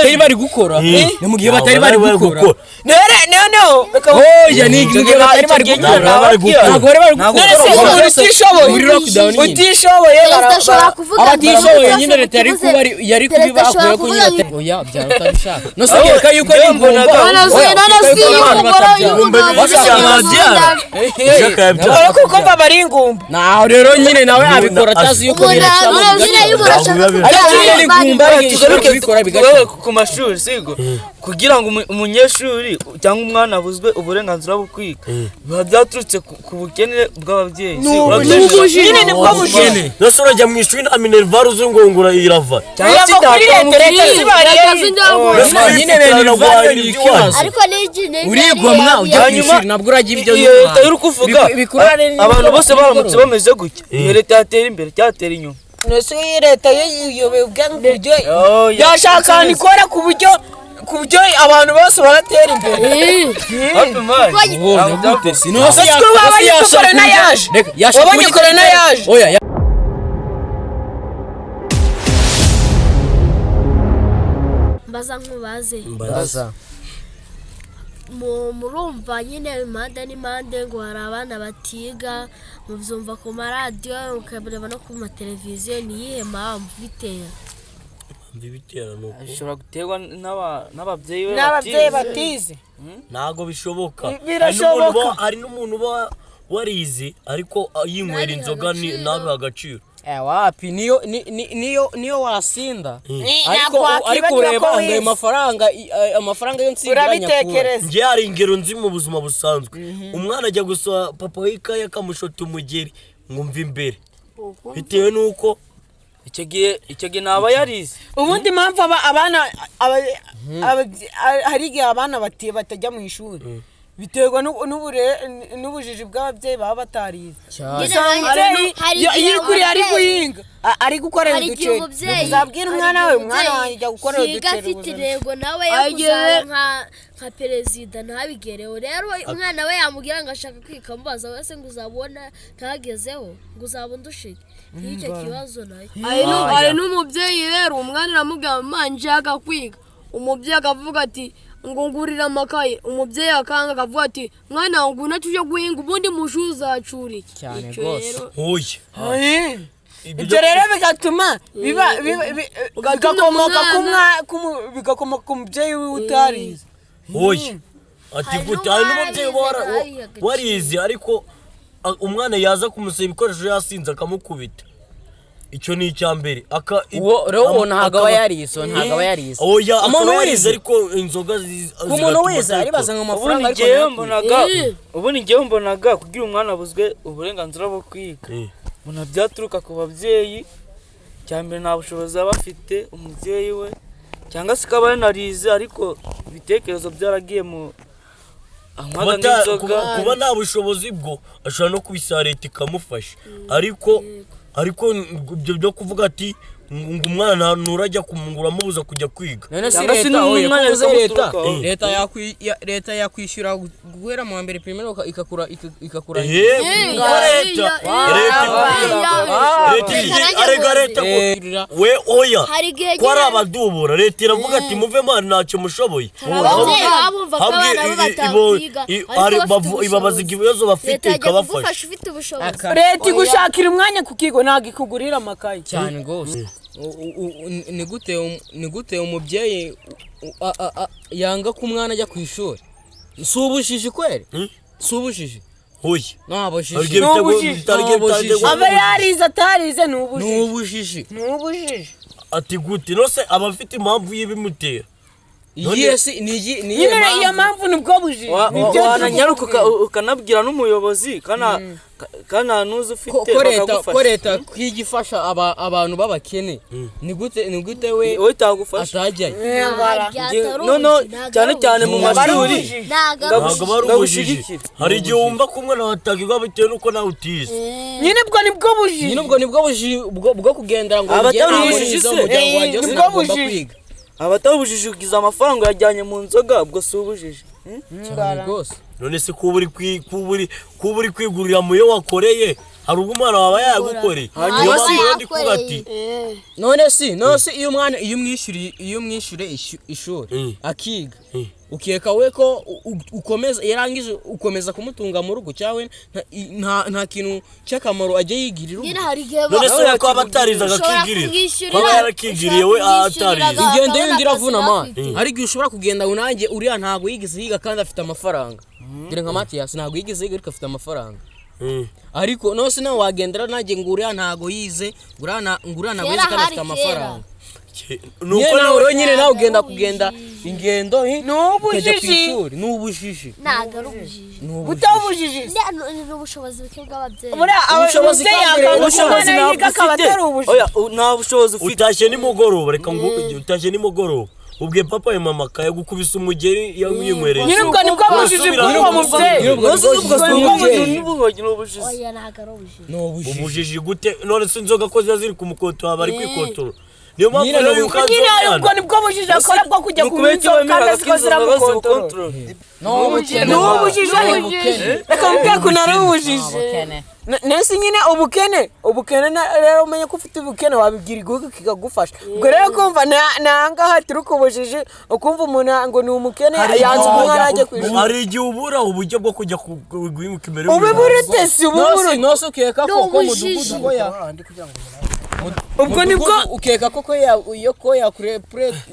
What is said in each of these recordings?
batari bari gukora, ni mu gihe batari bari gukora. Noneho Oya, ni mu gihe batari bari gukora. Ntabwo bari gukora. Ntabwo bari bari gukora. None se umuntu utishoboye, Muri lockdown nyine. utishoboye, Perezida ashobora kuvuga ngo Abatishoboye nyine leta yari kuba yari Perezida ashobora kubibakura ko nyine kuvuga oya, byaba utabishaka no se kereka yuko ari ingumba. None se iyo umugore, iyo umugabo Ishaka yabyara. Kuko baba ari ingumba. Naho rero nyine nawe abikora atazi yuko Umuntu biracamo. nyine iyo umuntu ashaka Ariko nyine ni kubyara ingumba ishobora Tugaruke kubikora tugaruke bigacamo. ku mashuri, sigo kugira ngo umunyeshuri cyangwa umwana abuzwe uburenganzira bwo kwiga, biba byaturutse ku bukene bw'ababyeyi, sigo? Nyine nibwo bujiji. Nose urajya mu ishuri nta minerval uzi ngo ngura irava? Cyangwa se Birava kuri leta, leta zibariye. Nyine minerval ni ikibazo. Ariko n'igi Urigomwa ujya ku Hanyuma, ishuri, nabwo urajya ibyo iyo leta y'uri kuvuga, abantu bose baramutse bameze gutya, iyo leta yatera imbere cyatera inyuma? Nese iyi leta yo yiyoboye ubwangu buryo yashaka ahantu ikora ku buryo abantu bose baratera imbere. Happy man. Gute sinose? Ese ko wabonye ko korona yaje? Wabonye korona yaje? Oya. Mbaza nkubaze. Murumva nyine impande n'impande ngo hari abana batiga, mubyumva ku maradiyo, mukabireba no ku mateleviziyo. Ni iyihe mpamvu bitera? Ibitera ni uko Bishobora guterwa n'ababyeyi be N'ababyeyi batize. batize. Ntabwo bishoboka. Birashoboka. Hari n'umuntu uba warize ariko yinywera Ntabihe inzoga agaciro. ntabihe agaciro. Eh, wapi, niyo niyo wasinda, ariko Ntabwo ariko wakwibagirwa ureba ko ngo ayo wize. mafaranga amafaranga yo nsimbura nyakura. Urabitekereza. Njye hari ingero nzi mu buzima busanzwe: umwana ajya gusaba papa w'ikaye akamushota umugeri ngo mve imbere, bitewe n'uko Icyo gihe ntaba yarize. Ubundi impamvu abana hari igihe abana batajya mu ishuri, biterwa n'ubujiji bw'ababyeyi baba batarize. Cyane. Usanga umubyeyi Hari iyo igihe iyo uri kuriya ari guhinga, ari gukorera Hari igihe uduceri, umubyeyi uzabwira umwana hari we, igihe umwana umubyeyi wanjye jya gukorera yiga uduceri afite ubuzima. intego nawe yo kuzaba nka perezida, ntabigereho. Rero umwana we yamubwira ngo ashaka kwiga, amubaza wese ngo uzabona ntagezeho, ngo uzaba undushije nk'icyo kibazo nayo. Hari n'umubyeyi rero, umwana aramubwira: "Mama, nshaka kwiga." Umubyeyi akavuga ati ngo ngurire amakaye. Umubyeyi akanga, akavuga ati: "Mwana wanjye, ngwino tujye guhinga, ubundi mu shuri uzacura iki?" Cyane Icyo rwose. rero Nkuye. Ibyo rero bigatuma Bigatuma bigakomoka ku umwana- bigakomoka ku mubyeyi wiwe utarize. Oya, ati Hari gute? Hari n'umubyeyi uba n'uwarize ntabihe agaciro. warize, ariko umwana yaza kumusaba ibikoresho yasinze akamukubita. Icyo ni icya mbere. Uwo rero uwo ntabwo aba yarize, uwo ntabwo aba yarize. Oya, Umuntu akaba yarize wize ariko inzoga umuntu zigatuma wize atabikora. aribaza ngo amafaranga Ubundi ariko ngewe ntayakure. mbonaga, ubundi ngewe mbonaga kugira umwana abuzwe uburenganzira bwo kwiga, mbona byaturuka ku babyeyi. Cya mbere, nta bushobozi aba afite umubyeyi we, cyangwa se akaba yanarize ariko ibitekerezo byaragiye mu anywaga nk'inzoga. Kuba nta bushobozi bwo ashobora no kubisaba leta ikamufasha, ariko ibyo byo kuvuga ati ngo umwana nturajya kumungura amubuza kujya kwiga. None se Cyangwa se leta, oya, n'umwana kuvuze leta, bikamuturukaho. leta yakwishyura guhera mu wa mbere primaire ikakura. Ehe, kuko leta arega leta we oya, Hari igihe ko ari nyine- abadubura, leta iravuga ati: "Muve mwana, ntacyo mushoboye." Hari ababyeyi baba bumva ko abana bo batakwiga ariko bafite ibabaza ubushobozi. Ibibazo bafite Leta yajya ikabafasha. kugufasha ufite ubushobozi. Leta igushakira umwanya ku kigo, ntabwo ikugurira amakayi. Cyane rwose. Ni gute umubyeyi yanga ko umwana ajya ku ishuri? Si ubujiji kweri? Si ubujiji? Oya. Nta bujiji. Hari igihe Ni ubujiji. hari igihe Ni ubujiji. bitategwa. Aba yarize atarize, ni Ni ubujiji. ubujiji. Ni ubujiji. Ati gute? Nose aba afite impamvu y'ibimutera. Iyihe si ni ni iyihe Nyine iyo mpamvu? mpamvu nibwo bujiji. Nibyo. Wananyaruka ukanabwira n'umuyobozi kana ntuzi ufite Ko leta ko bakagufasha. leta kwiga ifasha abantu b'abakene, ni gute we Wowe itagufasha? atajyayo? Ntabwo Noneho cyane cyane mu mashuri. Ntabwo ari Ntabwo aba ari ubujiji. Ndagushyigikira. Hari igihe wumva ko umwana watakigwa bitewe n'uko nawe utize. Nyine ubwo nibwo bujiji. Nyine ubwo nibwo bujiji bwo kugendera ngo Abatari njye nta ubujiji murizo, se? umuryango wanjye wose Nibwo nagomba bujiji. kwiga. Abatari ubujiji, ugize amafaranga yajyanye mu nzoga, ubwo si ubujiji? Cyane rwose. None se kuba uri kwigurira mu yo wakoreye, Hari ubwo umwana wawe yagukoreye. Hanyuma Niyo se mpamvu rero ndi kuvuga ati yakoreye. None si none si iyo umwana iyo umwishyuriye iyo umwishyure ishuri akiga, ukeka we ko ukomeza yarangije ukomeza kumutunga mu rugo, cyangwa nta kintu cy'akamaro ajya yigirira Nyine ubu? hari igihe None se ko aba atarize ushobora akakigirira, kumwishyurira, ko aba yarakigiriye we ushobora atarize. kumwishyurira Ingendo akabona y'undi iravuna akazi man. afite. Hari igihe ushobora kugenda ngo nanjye uriya ntabwo yigeze yiga kandi afite amafaranga. Dore nka Matiyasi ntabwo yigeze yiga ariko afite amafaranga. Ariko nose nawe wagendera nanjye ngo uriya ntago yize, ngo uriya ntago Kera yize kandi hari afite amafaranga. Nuko Nyine nawe nawe rero nyine nawe ugenda kugenda ingendo Ni ukajya ku ubujiji. ishuri, ni ubujiji. Ntabwo ari ubujiji. Ni ubujiji. Butabujiji. Ni ubushobozi buke bw'ababyeyi. Buriya Ubushobozi umubyeyi kandi yakanga ko ubushobozi umwana ntabwo yiga akaba ufite. atari ubujiji. Oya, nta bushobozi ufite. Utashye nimugoroba, reka ngo utashye nimugoroba ubwiye papa ya mama kayagukubisa umugeri yanywereye. Nyine ubwo nibwo bujiji bw'uwo mubyeyi. Nyine ubwo Nose nibwo ubwo bujiji bw'umubyeyi. ni ubujiji. Oya, ntabwo ari ubujiji. Ni ubujiji. Ubujiji gute? None se inzoga ko ziba ziri ku mukoto aba ari kwikotora? Niyo mpamvu Nyine rero ni yuko Nyine umwana ubwo nibwo bujiji akora bwo kujya Ni kunywa ukubera icyo inzoga kandi wemeraga azi ko ko inzoga ziramukontorora. zibukontorora. Ni ubukene. Ni ubujiji ariko reka mubwire ko nari ubujiji. Nese nyine ubukene rero umenye ko ufite ubukene wabibwira igihugu kikagufasha. Ubwo rero kumva nanga haturuka ubujiji, ukumva umuntu ngo ni umukene yanze umwana ajye ku ishuri. Hari igihe ubura uburyo bwo kujya guhinguka imbere. Ubibura ute si ububura? Nose ukeka ko ko Ni mudugudu ko ya Ubwo nibwo mudugudu ukeka ko ko ya iyo ko yakure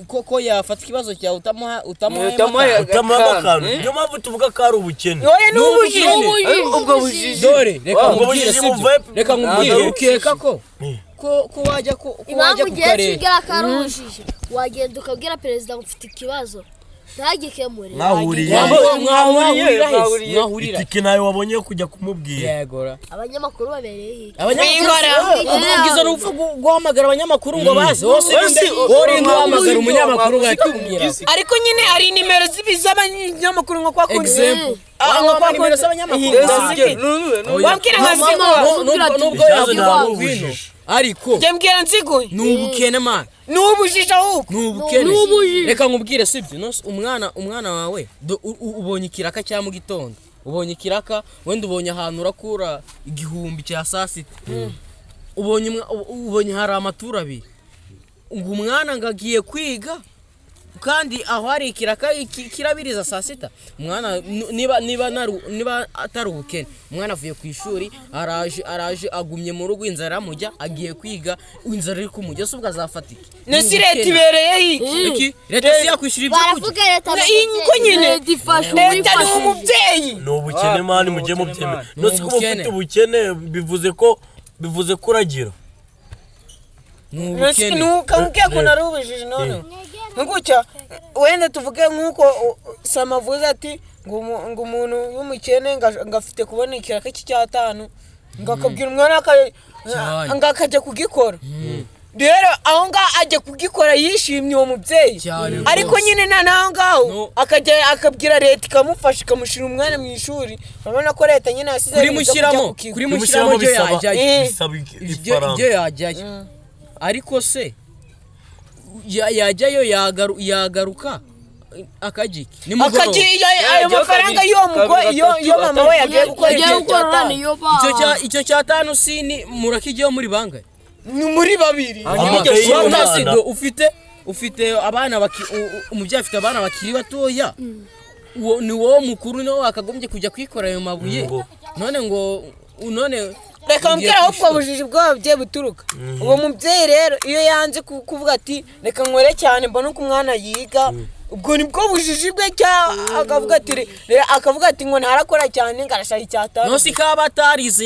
ko ko yafata ikibazo cyawe utamuha utamuha Utamuha utamuha akantu. Niyo mpamvu tuvuga ko ari ubukene. Oya, ni ubujiji. Ubwo bujiji. Dore reka Ubwo nkubwire, bujiji sibyo? buvuye Reka nkubwire, Ntabwo. ukeka ko wajya ko Impamvu wajya ku ugiye karere. kibwira ko ari ubujiji, wagenda ukabwira perezida ngo mfite ikibazo ntagikemure. Mwahuriye. Mwahurira he? Mwahuriye. Mwahurira Itike nawe wabonye yo kujya kumubwira. Yegora. Abanyamakuru babereye iki? Abanyamakuru ubwiza ni upfa guhamagara abanyamakuru ngo baze hose. Wese Wowe uhamagara umunyamakuru bakakubwira. Ariko nyine hari nimero z'abanyamakuru nko kwa kundi. Example. Ah, nko kwa Nimero kundi. z'abanyamakuru. Ndazifite. Wambwira nka ziguha. Nubwo Ikibazo yavuga ntabwo ngwino, ubujiji. ariko Njye mbwira nziguhe. ni ubukene man. Ni ubujiji ahubwo. Ni ubukene. Ni ubujiji. Reka nkubwire, sibyo? Nose umwana wawe ubonye ikiraka cya mu gitondo, ubonye ikiraka, wenda ubonye ahantu urakura 1000 cya saa sita, ubonye ubonye hari amaturo abiri, ngo umwana ngo agiye kwiga kandi aho hari ikiraka kirabiriza saa sita. Umwana niba atari ubukene, umwana avuye ku ishuri araje agumye mu rugo, inzara iramujya, agiye kwiga inzara iri kumujya, se ubwo azafata iki? Ni Nese leta ubukene. ibereye iki? Iki? Leta si yakwishyura ibyo kurya? Baravuga leta ni Iyi umubyeyi. ko nyine Leta ifasha leta ni uwifashije. umubyeyi. Ni ubukene man, mujye Ni ubukene, mubyemera. man. None se kuba Ubukene. ufite ubukene bivuze ko uragira Ni ubukene. Nukamubwiye ko nari ubujiji none nk'gutya wenda tuvuge nk'uko Sama avuze ati ngo umuntu w'umukene ngo afite kubona ikiraka cy'icyatanu ngo akabwira umwana Cyane. ngo akajya kugikora. Rero aho ngaho ajya kugikora yishimye uwo mubyeyi. Cyane Ariko rwose. nyine na naho ngaho No. akajya akabwira leta ikamufasha ikamushyira umwana mu ishuri. Urabona ko leta nyine yasize Kuri ibintu byo kujya mushyiramo ku kigo. kuri mushyiramo byo bisaba yajyayo. bisaba Ibyo ifaranga. ibyo yajyayo, ariko se yajyayo yagaruka akajya iki nimugoroba? Akagiye ayo mafaranga y'uwo mugore iyo mama we yagiye gukora Yagiye ibyo gukorora cyatanu. niyo Icyo ba icyo cyatanu si ni murakijyaho muri bangahe? Ni muri babiri. Amakaye y'umwana. Wabona ufite abana umubyeyi afite abana bakiri batoya, uwo ni wowe mukuru niwe wakagombye kujya kwikora ayo mabuye. Ngo. None ngo none Reka ugiye mbwira aho ubwo kwishuri. bujiji bw'ababyeyi buturuka. Uwo mubyeyi rero iyo yanze kuvuga ati reka nywere cyane mbone uko umwana yiga, ubwo nibwo bujiji bwe, cyangwa akavuga ati akavuga ati ngo ntarakora cyane ngo arashaka icyatanu. Nose kaba atarize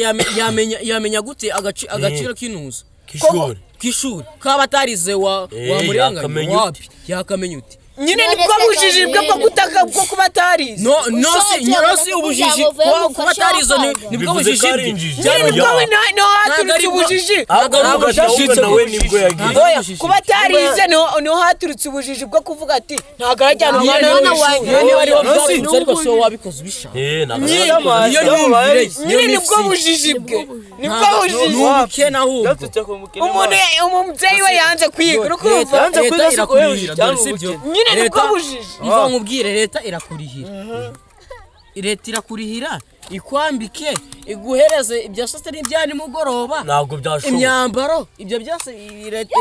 yamenya gute agaciro k'inuza K'ishuri. K'ishuri kaba atarize wa wamurenganya Yakamenya ute? wapi yakamenya ute? Nyine None nibwo se bujiji bwe bwo Gabriel. gutaka bwo kuba atarize. No no si Ushobora no si kugira ngo ubujiji uvuye kuba mu kuba atarize mufasha nibwo Bivuze bujiji ko ari bwe. injiji. Nyine nibwo Ya. we niho haturutse Ntabwo ari bwo- ubujiji. Ahubwo Ntabwo ahubwo ubujiji. nawe nibwo yagiye. Ntabwo Oya, ubujiji. kuba atarize niho haturutse ubujiji bwo kuvuga ati ntabwo arajyana umwana we Umwana mu wanjye. ishuri. Niyo niba ariho No, si- byaturutse ariko si wowe wabikoze ubishaka. Ntabwo Niyo myumvire ye, Nyine niyo nibwo mifsi. bujiji bwe, nibwo Ntabwo- bujiji. Ni ubukene ahubwo. Byaturutse ku mukene. Umuntu umubyeyi we yanze kwiga uri kumva. Yanze Leta kwiga si irakurihira, kubera dore si byo. ubukene. Nyine nibwo Leta- bujiji. Umva nkubwire, leta irakurihira. Leta irakurihira, ikwambike, iguhereze ibya saa sita n'ibya nimugoroba, Ntabwo byashoboka. imyambaro, ibyo byose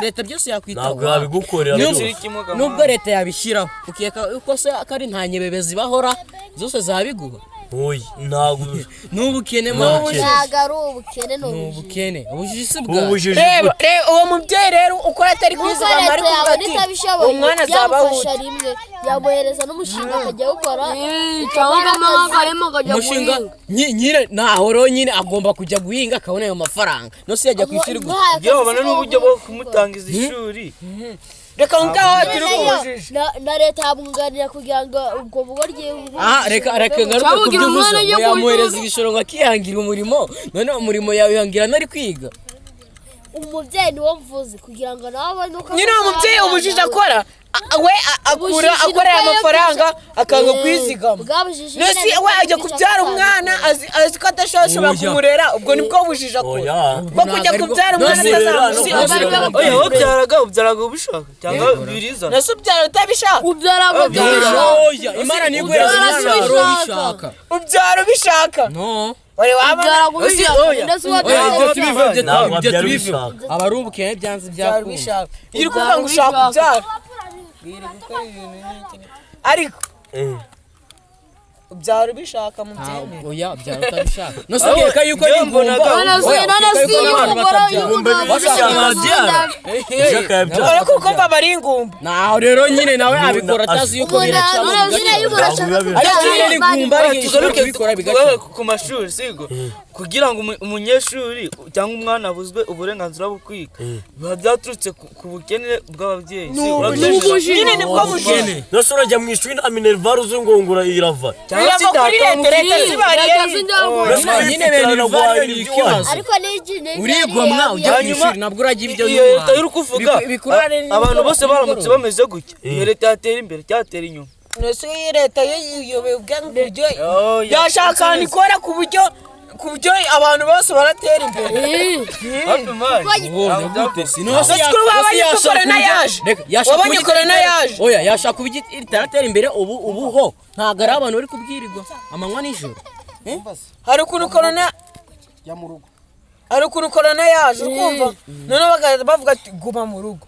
leta byose yakwitaho. Ntabwo yabigukorera Nubwo- byose. Nubwo leta yabishyiraho, ukeka uko se ko ari nta nyebebe zibahora zose zabiguha? Oya, ntabwo. N'ubukene. Ni Man. ubukene. Ntabwo ari ubukene, ni Ni ubujiji. ubukene, ubujiji si bwawe. Ubujiji. Reba reba uwo mubyeyi rero ukora atari Nubwo kwizigama, leta ari kuvuga yabona ati itabishoboye, umwana azaba yamufasha awute. rimwe, yamuhereza n'umushinga akajya awukora. Cyangwa akarema akajya Umushinga guhinga. Nyine naho rero nyine agomba kujya guhinga akabona ayo mafaranga, no se yajya ku ishuri gusa? Iyo babona n'uburyo bwo kumutangiza ishuri. Reka ngaho turi kubujiji. Na leta yamwunganira kugira ngo ubwo bugoryi. Aha, reka reka ngaruke Cyangwa ku ugira byo uvuze umwana ngo ajya ku yamuhereza ishuri. igishoro ngo akihangira umurimo. None umurimo yawihangira ntari kwiga? Umubyeyi niwo mvuze, kugira ngo nawe abone uko Nyine uwo mubyeyi ubujiji akora, we akura Ubujiji akorera ni uko amafaranga akanga Eh, kwizigama. bwa bujiji Nese nyine we ajya nibwo kubyara bwica. umwana azi ko adashobora Oya. kumurera, ubwo nibwo bujiji akora Oya. bwo kujya kubyara umwana Ntabwo ari bwo- atazamusiga. Nose- Oya, wowe ubyaraga ubishaka cyangwa birizana? Nese ubyara utabishaka? Ubyara utabishaka. Oya, Imana niguhereza Ubyara umwana wari ubishaka. ubishaka. Ubyara ubishaka. No. Wari wabona Ubyara ubishaka. Oya. Ndetse Oya, wabyara ibyo tubive, ibyo Ntabwo ibyo wabyara tubive. ubishaka. Aba ari ubukene, byanze ubyara byakunda. ubishaka, iyo uri kuvuga ngo ushaka ubyara ariko ubyara ubishaka mu byemere. Oya, byara utabishaka, no se ukeka yuko ari Njyewe ingumba? mbonaga- None Oya, none ukeka si yuko iyo abantu umugore batabyara. Ingumba Bashaka yabyara. Ushaka yabyara. Urabona ko kumva aba ari ingumba. Naho rero nyine nawe abikora atazi yuko Umuntu biracamo nyine bigaca. iyo umuntu ashaka Ntabwo biba Ariko nyine ni ingumba, ariko ishobora Tugaruke kubikora bigaca. tugaruke ku mashuri, sigo kugira ngo umunyeshuri cyangwa umwana abuzwe uburenganzira bwo kwiga, biba byaturutse ku bukene bw'ababyeyi, sigo? N'ubujiji. Nyine nibwo bujiji. Nose urajya mu ishuri nta minerval uzi ngo ngura irava? Cyangwa se Birava kuri data leta, leta zibariye. Leta sinjya- Nose Nyine minerval ni ikibazo. Ariko n'igi n'igi Urigomwa ujya ku Hanyuma, ishuri, nabwo urajya ibyo iyo leta y'uri kuvuga, bikurane abantu bose baramutse bameze gutya, iyo leta yatera imbere cyatera inyuma? Nese iyi leta yo yiyoboye ubwangu ku buryo Oya. yashaka ahantu ikora ku buryo abantu bose baratera imbere. Happy man. Sinose. Ese kuri wabonye ko corona yaje? Wabonye corona yaje? Oya, yashaka uburyo itaratera imbere. Ubu ho ntabwo ari abantu bari kubwirirwa amanywa nijoro. Hari ukuntu corona hari ukuntu corona yaje, ukumva noneho bagahita bavuga ati guma mu rugo.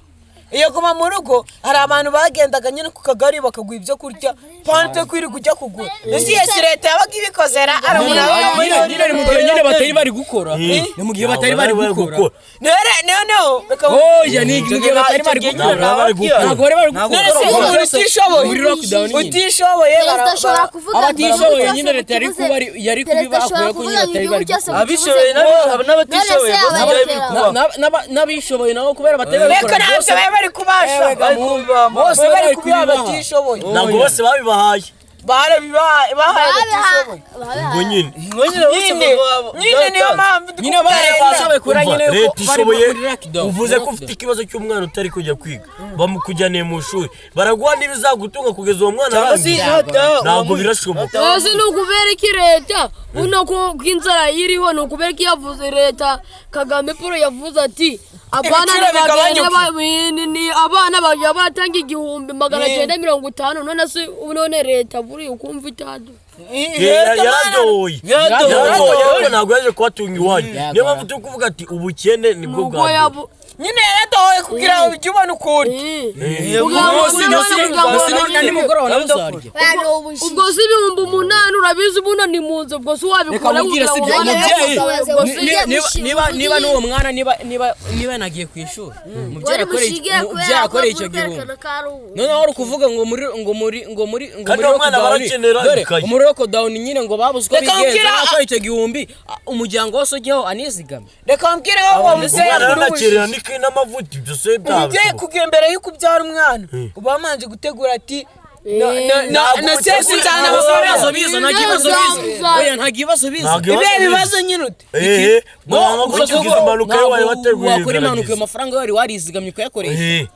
Iyo guma mu rugo, hari abantu bagendaga nyine ku kagari bakaguha ibyo kurya, pante kwirirwa ujya kugura. Ese iyo si leta yabaga ibikozera, hari umuntu yabaga muri Nyine ni mu gihe nyine batari bari gukora, ni mu gihe batari bari gukora. Noneho reka Oya, ni mu gihe batari bari gukora. Ntabwo bari gukora. Ntabwo bari bari gukora. None se umuntu utishoboye Muri lockdown nyine. utishoboye Perezida ashobora kuvuga ngo Abatishoboye igihugu nyine cyose leta yari mukibuze- kuba yari Perezida kubibakura ashobora ko kuvuga nyine ngo batari igihugu bari cyose gukora. Abishoboye n'abatishoboye None se bose byari biri abatera- kubaho. N'abishoboye nabo kubera batari bari Reka, gukora ntabyo byose. bari bari kubasha. Bari kubibaha. Bose bari bari bari kubiha kubibaha. abatishoboye. Ntabwo bose babibahaye. Barabibahaye, bahaye abatishoboye. Ubwo nyine Ngo nyine bose Nyine nyine niyo mpamvu Nyine bari bashoboye kura Umva, nyine yuko leta bari ishoboye muri lockdown. uvuze ko ufite ikibazo cy'umwana utari kujya kwiga, bamukujyaniye mu ishuri, baraguha n'ibizagutunga kugeza uwo mwana cyangwa se arangije. nataha. Ntabwo birashoboka. Ese ni ukubera iki leta buno ko inzara iriho, ni ukubera ko yavuze leta Kagame Paul yavuze ati abana Ibiciro bagenda bigabanuke. abana bajya batanga 1950? None se none leta buri ukumva itadu Yaradoye, yaradoye, ariko ntabwo yaje kubatunga iwanyu. Niyo mpamvu turi kuvuga ati ubukene nibwo nuko bwa mbere. yabu Nyine yaratoye kugira ngo ujye ubona ukundi. Na nimugoroba nawe uzarya. Ubwo si 8000, urabizi buno ni mu nzu, ubwo si Reka wabikora mubwire, si ibyo kugira ngo umubyeyi ubwo si niba n'uwo mwana niba yanagiye ku ishuri, umubyeyi akoreye icyo gihumbi, noneho wari ukuvuga ngo muri Kandi uwo mwana lockdown, barakenera dore ikayi. muri lockdown nyine ngo babuze uko Reka bigenza, akora icyo gihumbi, umuryango wose ujyeho anizigame. Reka mbwire wowe mubyeyi Umwana akora aranakerera ubujiji. n'ikayi n'amavuta, ibyo se Umubyeyi byabishoboka? kugira mbere y'uko ubyara umwana uba wamanje gutegura ati na sesi nzana Nta bibazo amafaranga. biza, nta kibazo biza. Oya, nta kibazo biza. Ntabwo Ibihe ibibazo bibazo nyine ute? Ehe, mwanga Gusa kukigiza impanuka yo wari wateguye wakora impanuka, ayo igaragaza. mafaranga wari warizigamye ukayakoresha. Ehe.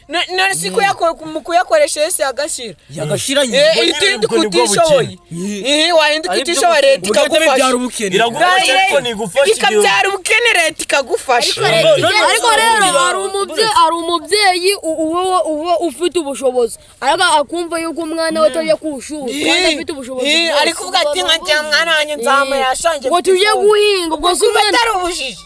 None si mu kuyakoresha yose yagashira. Yagashira nyine. Itinduka Ubwo nibwo utishoboye. Wahinduka Ari byo utishoboye, leta Ubukene ikagufasha. bibyara ubukene. Iragufasha ariko ntigufasha igihe Ikabyara ubukene, leta ikagufasha. Ariko leta igeze Ariko rero hari umubyeyi uba ufite ubushobozi, ariko akumva yuko umwana we atajya ku ishuri kandi afite ubushobozi bwose. Ari kuvuga ati nka njya mwana wanjye nzamuye yashange. Ngo tujye guhinga, ubwo si kuba umwana atari ubujiji.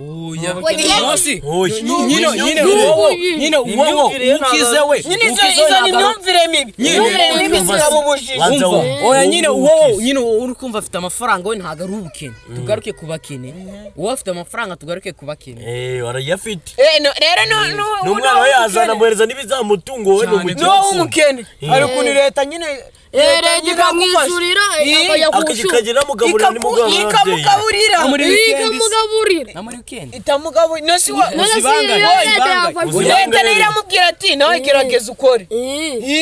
Oya. Oya. Nonse Oya. nyine nyine Ni wowe imyumvire. nyine wowe Imyumvire ye ntabwo ukize we Nyine izo ukize we izo ni ntabwo ari- imyumvire mibi. Nyine. Imyumvire mibi Umva ziraba se. ubujiji. Banza Umva, wumve. oya nyine Wowe wowe ukize. nyine uri kumva afite amafaranga, we ntabwo ari ubukene. Tugaruke ku bakene, uwo afite amafaranga, tugaruke ku bakene. Arayafite. No, rero no N'umwana we yazana amuhereza n'ibizamutunga, wowe ni Cyane. umukene. No w'umukene hari ukuntu leta nyine Leta ikamwishyurira akajya ku ishuri. Akajya amugaburira nimugoroba n'ababyeyi. Ikamugaburira. No muri weekend se. Ikamugaburira. No muri weekend. Itamugaburira no si wa None si Uzibanganye, iyo leta uzibanganye. yafashe. Uzibanganye. Leta nayo iramubwira ati nawe gerageza ukore.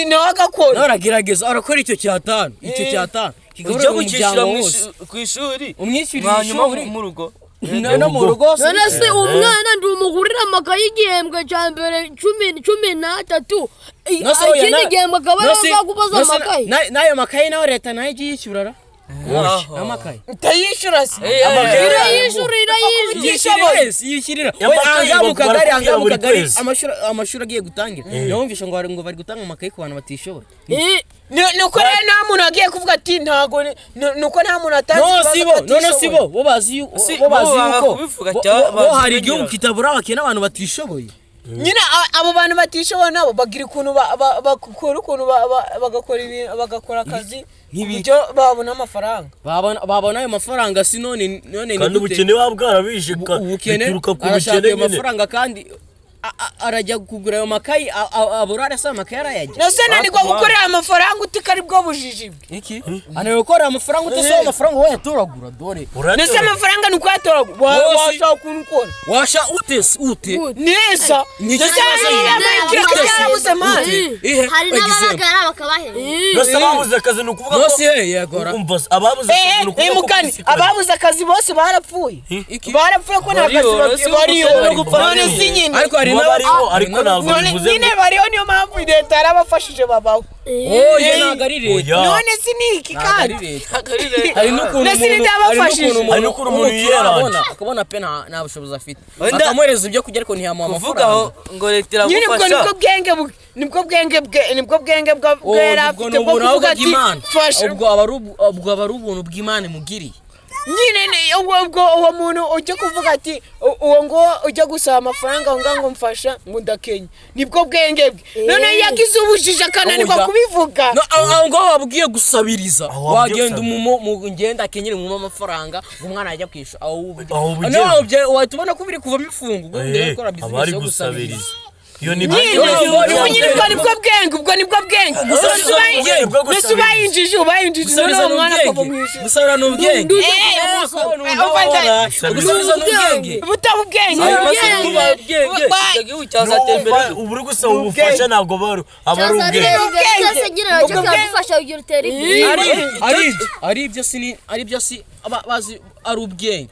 Nawe agakora. Nawe aragerageza, arakora icyo cyatanu, icyo cyatanu Ujya kigaburira gukishyura umuryango wose. ku ishuri, Umwishyurira hanyuma ishuri. mu rugo. No mu rugo se. None se umwana ndi umugurira amakaye igihembwe cya mbere 13, No se oya, ikindi gihembwe akaba no se- ariyo kubaza no se amakaye. N'ayo makaye nawe leta nayo ijya iyishyura ra? N'amakaye. Utayishyura se? Irayishyura, irayishyura. Yishyurira se, yishyurira. We Amakaye ahangaha mu kagari, barakubwira ahangaha mu buri kagari, kwezi. Amashuri agiye gutangira. Yumvishe ngo ngo bari gutanga amakaye ku bantu batishoboye. Ni uko rero nta muntu agiye kuvuga ati ntago ni uko nta muntu atazi No ikibazo si bo, none si bo, atishoboye. bo bazi Si, bo bazi bo banga yuko kubivuga bo hari bazi igihugu kubinyura. kitabura abakene, abantu batishoboye. Nyine abo bantu batishoboye nabo bagira ukuntu bakora ukuntu bagakora ibintu, bagakora akazi ku buryo babona amafaranga. Babona ayo mafaranga si none none ni Kandi gute? ubukene buba bwarabishe Ubukene bituruka ku arashaka bukene ayo nyine. mafaranga kandi arajya kugura ayo makayi, abura arasa amakayi arayajya. Nase nanirwa gukorera amafaranga utika ari bwo bujiji bwe. Iki? Ananiwe gukorera amafaranga utese amafaranga wowe yatoragura dore. Nase amafaranga ni ukuyatoragura, washaka ukuntu ukora. Washa ute se ute? Neza. Ni iki Nase kibazo nyine? ikiraka Ute se? cyarabuze mani. Ihe, Hari example. n'ababagara bakabahera. Nose ababuze akazi ni ukuvuga ko Nose he yegora. Umva se, ababuze akazi ni ukuvuga ko Mugani ku isi ababuze akazi bose barapfuye. Iki? Barapfuye ko nta kazi Bariho, bariho. si Bariho. ubukene no gupfa None bariho. si nyine. Ariko hari Kuba n'aba- bariho ariko ntabwo None bivuze nyine ngo bariho, niyo mpamvu leta yarabafashije babaho. Oya ntabwo ari leta. Oya. None si ni iki Ntabwo ari kandi? leta. Hari n'ukuntu Nese umuntu ni hari byabafashije. n'ukuntu Hari n'ukuntu umuntu umukire yiyeranja. arabona akabona pe nta bushobozi afite. Wenda- Bakamuhereza ibyo kurya ariko ntiyamuha Kuvuga aho amafaranga. ngo leta Nyine ubwo iragufasha. nibwo bwenge nibwo bwenge bwe nibwo bwenge bwa Oh, bwe yari ubwo afite ni bwo ubuntu kuvuga ati bw'Imana. fasha. Ubwo aba ari ubuntu bw'Imana imugiriye. Nyine ubwo ubwo uwo muntu ujya kuvuga ati uwo ngo ujya gusaba amafaranga ngo ngo mfasha ngo ndakenye, nibwo bwenge bwe. None iyo yagize ubujiji akananirwa Oya. kubivuga. No, aho ngaho wabwiye gusabiriza. Aho wabwiye Wagenda gusabiriza. mu ngenda akenyere mu amafaranga ngo umwana ajya kwishyura. Aho Aho ubugeze. No, wahita ubona ko biri kuvamo ifungu. Ubwo ugiye gukora Aba business ari yo gusabiriza. gusabiriza iyo ni Nyine ubwo nyine ubwo nibwo bwenge, ubwo nibwo bwenge. Gusabiriza ni ubwenge. Mbese ubaye injiji, ubaye injiji none Gusabiriza uwo ni mwana akava mu ubwenge. ijuru. Gusabira ni ubwenge. Gusabiriza ni ubwenge. Butaba ubwenge. Hanyuma se kuba ubwenge, icyo gihugu cyazatera imbere. Uba uri gusaba ubufasha ntabwo aba ari ubwenge. Cyazatera imbere cyose nyine nacyo cyagufasha kugira utere imbere. Ari ibyo si ari ibyo si bazi ari ubwenge.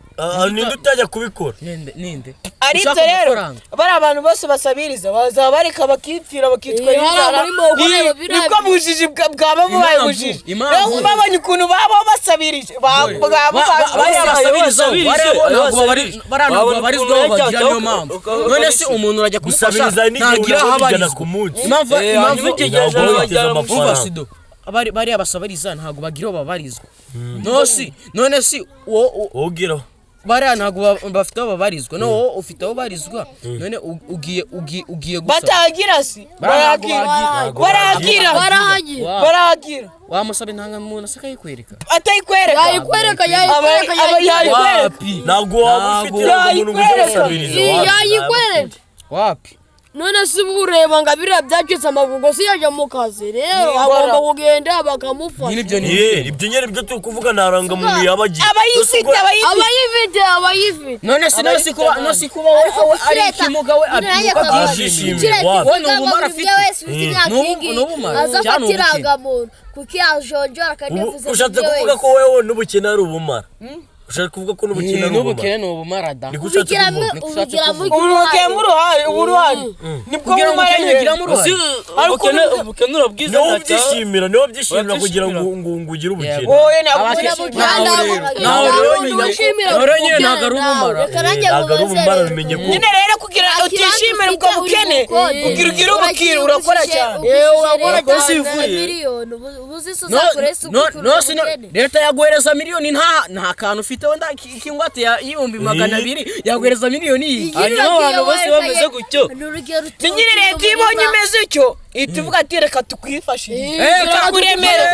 Ninde utajya kubikora? Ninde ninde? Ari Ushaka ibyo rero amafaranga. bari abantu bose basabiriza bazaba bareka bakipfira bakicwa Hari n'inzara. abarimo gukora biriya Nibwo bujiji bwaba bubaye Impamvu, bujiji. impamvu. Rero babonye ukuntu babaho basabirije bwaba Bariya basabiriza basabirije, bariya ntabwo Wabona babarizwaho ukuntu bagira, niyo yajya mpamvu. None se umuntu urajya kumufasha Gusabiriza hari n'igihe ntagira aho unabona ijana abarizwa. ku munsi. Impamvu impamvu Hanyuma icyo gihe Ntabwo ejo witeze bajyana mu amafaranga. Umva sido bariya basabiriza ntabwo bagira aho babarizwa. None none si wo Wowe bariya ntabwo bafite aho babarizwa. No wowe ufite aho barizwa. None ugiye ugiye ugiye gusaba. Batagira si Bariya baragira baragira Barahagira. baragira. Wamusaba intangamuntu se akayikwereka? Atayikwereka. Yayikwereka, yayikwereka, Aba yayikwereka. Wapi? Ntabwo waba ufite indangamuntu ngo ujye Yayikwereka. gusabiriza. Wapi? Yayikwereka. Wapi? None se uba ureba ngo biriya byacitse amaguru si yajya mu kazi rero agomba kugenda bakamufasha. Nyine ibyo ni Ye, ibyo nyine byo turi kuvuga nta rangamuntu yaba agiye. Abayifite, abayifite. Abayifite, abayifite. None si none si kuba none si kuba we ari ikimuga we Arishimye, wapi? We ni ubumara afite. Wese ufite imyaka iyi Ni ubumara. aza Cyane afata ubukene. irangamuntu kuko yajonjora Ubu akanifuza ushatse kuvuga ko wewe n'ubukene ari ubumara. Ushaka kuvuga ko n'ubukene ari ubumara? N'ubukene ni ubumara da. Niko ushatse Ubigiramo kuvuga? ubigiramo Ubugiramo uruhare, uburuhare nibwo Kugira ngo bumara ubukene nyine. bugiramo uruhare. Ubukene, ubukene urabwiza. Niwo ubyishimira, niwo ubyishimira kugira ngo ngo ugire ubukene. Wowe ntabwo Nawe rero nyine, nawe rero nyine ntabwo ari ubumara. Reka nanjye Ntabwo ari mubaze ubumara, rero. bimenye ko nyine rero kugira utishimira ubwo bukene, kugira ugire ubukire urakora cyane. Urakora Rwose cyane ivuye. miliyoni ubu zise No, uzakora isuku no, kuri no, ubwo sino bukene. leta yaguhereza miliyoni, nta kantu ufite wenda k'ingwate ya 200,000, yaguhereza miliyoni iyi. Hanyuma abantu bose bameze gutyo. Ni urugero Ni nyine leta iyo ibonye imeze utyo ihita ivuga ati reka tukwifashishe, tukuremere.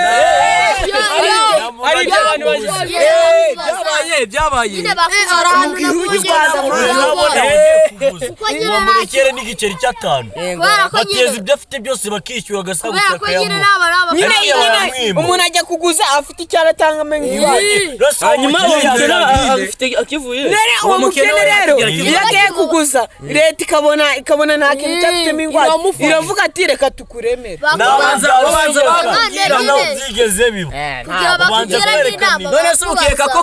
Ari ibyo abantu bazi. Byabaye, byabaye. Nyine bakubaza Ahantu nabonye urabona wagiye kuguza Kuko nyine ngo bamurekere n'igiceri cy'atanu, kubera ko nyine bateza ibyo afite byose bakishyura, agasagutse Kubera ko nyine akayamuha. n'aba ari abakene. Nyine Ariko nyine baramwima. Umuntu ajya kuguza afite icyo aratanga amenya ingwate. Rero Hanyuma uwo umukene mukene yarangiye. abifite akivuye. Rero uwo mukene rero iyo agiye kuguza leta ikabona nta kintu cyafitemo ingwate, Iramufasha. iravuga ati reka tukuremere. Nabanza Babanza bakubwira. Nawe byigeze biba. Kugira Ubanza bakugira kwerekana n'inama. None se ukeka ko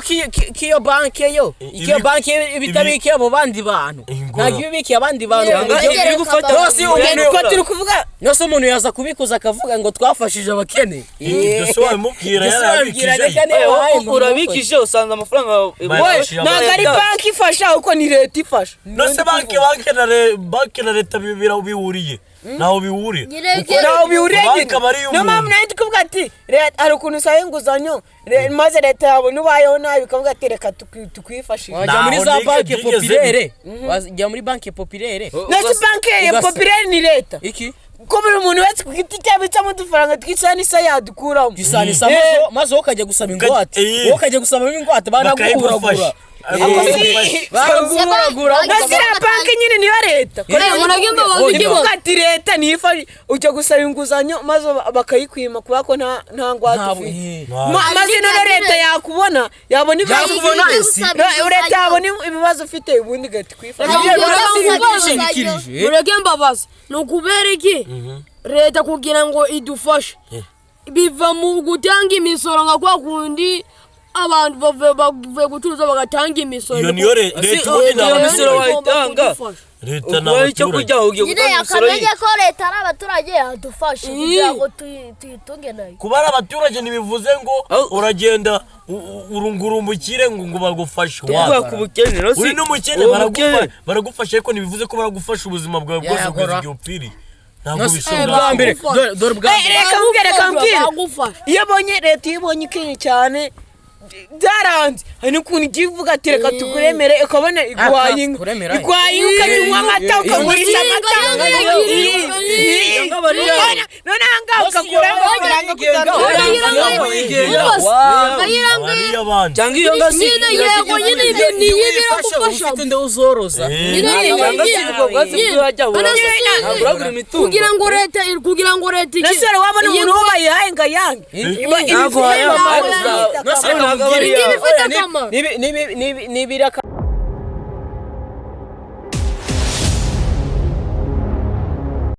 k'iyo banki yo, ikiyo banki ibitabika abo bandi bantu? Ingoro. Ntabwo ibibikiye abandi bantu. Yeah. Ngo Iri gufata- Yose umuntu Ko turi kuvuga yose umuntu yaza kubikuza akavuga ngo twafashije abakene. Ibyo se wabimubwira? Ibyo se wabibwira? Yarabikije. Reka niba wahaye ngo Urabikije usanga amafaranga we ntabwo ari banki ifasha, ahubwo ni leta ifasha. Nose banki na leta bihuriye? Ntaho bihuriye. Nyine Ntaho bihuriye Banki nyine. aba ari Niyo mpamvu iy'umuntu. nayo ndi kuvuga ati hari ukuntu usaba inguzanyo, maze leta yabona ubayeho nabi ikavuga ati reka tukwifashishe. Wajya muri Ntaho za nigeze banki byigeze. populaire, wajya muri banki populaire. Ndetse banki ya populaire ni leta, Iki? ko buri muntu wese ku giti cye abitsamo udufaranga tw'isaha n'isaha yadukuramo. Gisanisa, maze wowe ukajya gusaba ingwate, wowe ukajya gusabamo ingwate banaguhuragura. Bakayigufasha. Baraguhuragura. Na ziriya banki nyine niyo leta. Murage mbabaza Oh, ikibazo. Ivuga ati leta niyo ifasha, ujya gusaba inguzanyo maze bakayikwima kubera ko nta ngwate ufite. Maze noneho leta yakubona, yabona ibibazo Yakubona ufite. ese. Leta yabona ibibazo ufite ubundi igahita ikwifasha. Bishingikirije. Mureke mbabaza, ni ukubera iki leta kugira ngo idufashe biva mu gutanga imisoro, nka kwa kundi abantu bavuye gucuruza bagatanga imisoro? Iyo niyo leta ubundi ni Iyo misoro abaturage. wayitanga, Leta ni ukora icyo abaturage. kurya ugiye Nyine gutanga imisoro yakamenye ye. ko leta ari abaturage yadufasha kugira ngo tuyitunge nayo. Kuba ari abaturage ntibivuze ngo uragenda urungurumbukire ngo bagufashe. Tuvuga ku bukene rero si Uri n'umukene, uwo mukene. baragufasha ariko ntibivuze ko baragufasha ubuzima bwawe bwose Yagora. kugeza igihe upfiriye. Ntabwo Bwa bishobora. mbere, dore bwa mbere. Reka mbwire, reka mbwire. Bagufasha. Iyo abonye leta, iyo ibonye ikenye cyane byaranze, hari n'ukuntu igiye ivuga ati reka tukuremere, ukabona iguhaye inka, Kuremera? iguhaye inka ukajya unywa amata, ukagurisha amata. None aha ngaha ugakuraho amafaranga Aba ari iy'abandi. Cyangwa iyo ngasi Nyine yego, nyine ibyo ni ibi biragufasha. Ufite nde uzoroza? Nyine cyangwa se ubwo bwatsi bw'urajya ntabwo uragura imitungo. Kugira ngo leta iki Nase wabona umuntu wo bayihaye ngo ayange? Ntabwo wayaha. Nose Ntabwo aba ari Ibi iyawe. bifite akamaro. Nibiraka.